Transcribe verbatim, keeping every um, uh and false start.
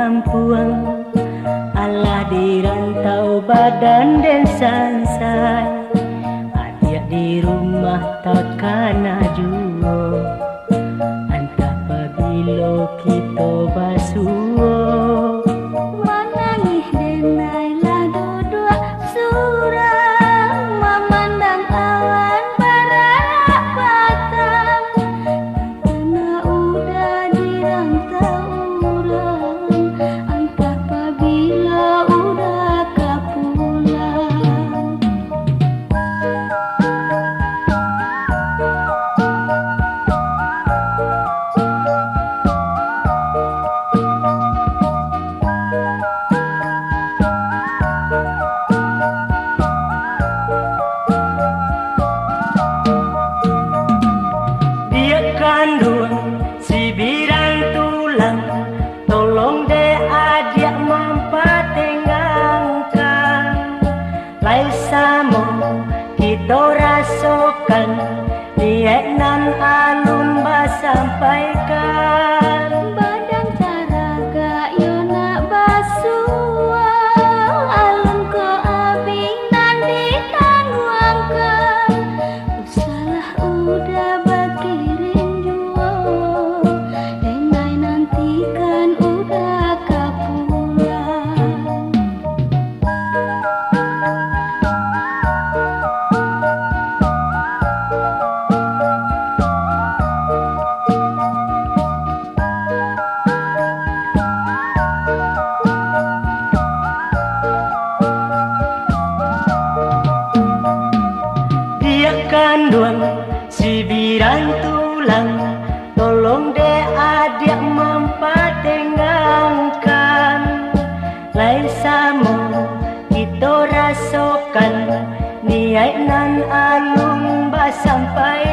kampuang, alah di rantau badan den sansai, adiak di rumah takana juo. Antah pabilo kito basuo. Manangih denai lah duduak surang, mamandang awan bararak patang. Takana uda di rantau urang, antah pabilo uda ka pulang. Diak kanduang sibiran tulang, tolong dek adiak mampatenggangkan. Lai samo kito rasokan, niaik nan alun basampaikan. Badan taragak yo nak basuo, alun ko abih nan ditangguangkan. Salah uda bakirin juo, denai nantikan uda ka pulang. Diak kanduang sibiran tulang, tolong dek adiak mampatenggangkan. Lai samo kito rasokan, niaik nan alun basampai